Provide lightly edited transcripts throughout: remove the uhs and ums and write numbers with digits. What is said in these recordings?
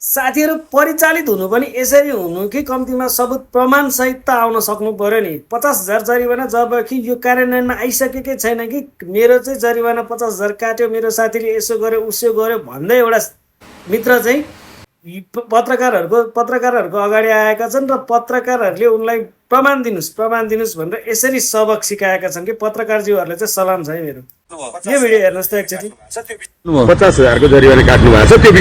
साथीहरु परिचालित हुनु पनि यसरी हुनु कि कम्तीमा सबुत प्रमाण सहित त आउन सक्नु पर्यो नि। 50,000 जरिवाना जबकि यो कार्यान्वयनमा आइसकेकै छैन कि मेरो चाहिँ जरिवाना 50,000 काट्यो, मेरो साथीले यसो गर्यो उसो गर्यो भन्दै एउटा मित्र चाहिँ पत्रकारहरुको अगाडि आएका छन् र पत्रकारहरुले उनलाई प्रमाण दिनुस् भनेर यसरी सबक सिकाएका छन् कि पत्रकारज्यूहरुले चाहिँ सलाम छ है मेरो। यो भिडियो हेर्नुस् त एकचोटी। 50,000 को जरिवाना काट्नु भएको छ। त्यो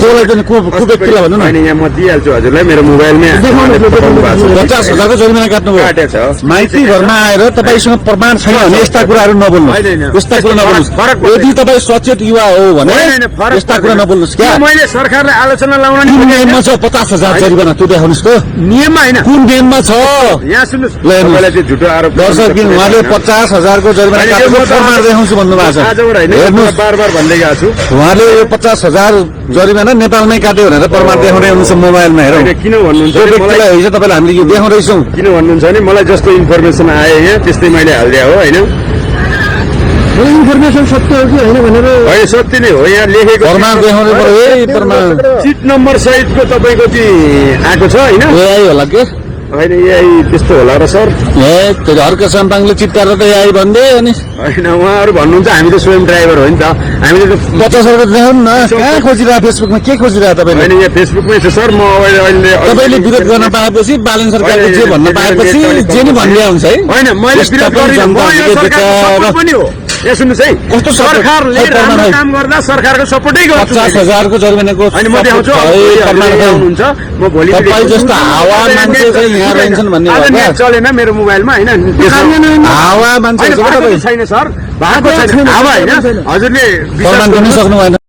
व्यक्तिलाई भन्नु न। हैन यहाँ म दिइहाल्छु हजुरलाई, मेरो मोबाइलमा 50,000 को जरिवाना काट्नु भयो। काटेछ। माइती घरमा आएर तपाईसँग प्रमाण छैन भने यस्ता कुराहरु नबोल्नु। यस्ता कुरा नबोल्नुस्। यदि तपाई सचेत युवा हो भने यस्ता कुरा नबोल्नुस्। क्या मैले सरकारलाई आलोचना लाउन नि नियममा छ 50,000 जरिवाना त्यो देखाउनुस् त। नियममा हैन। कुन नियममा छ? यहाँ सुन्नुस्, तपाईलाई चाहिँ झुटो आरोप दर्शक किन उहाँले 50,000 को जरिवाना काट्नु प्रमाण देखाउँछु भन्नु भएको छ। आजबाट हैन, बार भन्दै गएको छु। उहाँले 50,000 जरिवाना नेपालमै काट्यो भनेर प्रमाण देखाउँदै हुनुहुन्छ मोबाइलमा। हेरौँ किन भन्नुहुन्छ त्यो व्यक्तिलाई हिजो तपाईले हामीले यो देखाउँदैछौँ। किन भन्नुहुन्छ भने मलाई जस्तो इन्फर्मेसन आयो यहाँ त्यस्तै मैले हाल्दिया हो हैन। इन्फर्मेसन सत्य हो कि हैन भनेर होइन सत्य नै हो। यहाँ लेखेको प्रमाण देखाउनु पर्यो। ए प्रमाण सिट नम्बर सहितको तपाईको चाहिँ आएको छ हैन। एआई होला के? होइन एआई त्यस्तो होला र सर। ए त्यो हर्क साम्पाङले चित्ताएर त एआई भन्दै अनि होइन उहाँहरू भन्नुहुन्छ हामी त स्वयं ड्राइभर हो नि त। हामीले त 50,000 देखाउनु न। कहाँ खोजिरह फेसबुकमा के खोजिरह तपाईले? होइन यहाँ फेसबुकमै छ सर। म अहिले तपाईले विरोध गर्न पाएपछि बालन सरकारले जे भन्न पाएपछि जे नि भन्ने हुन्छ है। होइन मैले विरोध गरिन। म यो सरकारको सपोर्ट पनि हो। यहाँ सुन्नुहोस् है, कस्तो सरकारले राम्रो काम गर्दा सरकारको सपोर्टै गर्छु। 50,000 को जरिवानाको होइन म देखाउँछु। हुनुहुन्छ म भोलि तपाईँ जस्तो हावा मान्छे चाहिँ यहाँ रहन्छन् भन्ने आज चलेन मेरो मोबाइलमा हैन। हावा मान्छे छैन सर, भएको छैन हावा हैन। हजुरले प्रमाण गर्न सक्नु भएन।